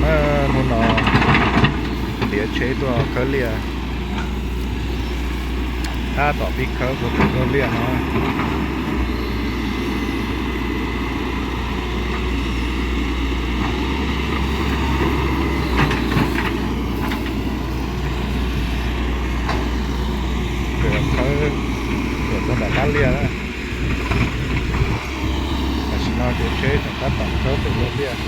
Na, hnub no ntiav tsheb tuaj khawb liaj, tab tom pib khawb kuv tus luaj liaj no. Khawb, khawb tuaj nram qab liaj na. Tam sim no ces tsheb tseem tab tom khawb pem luaj liaj.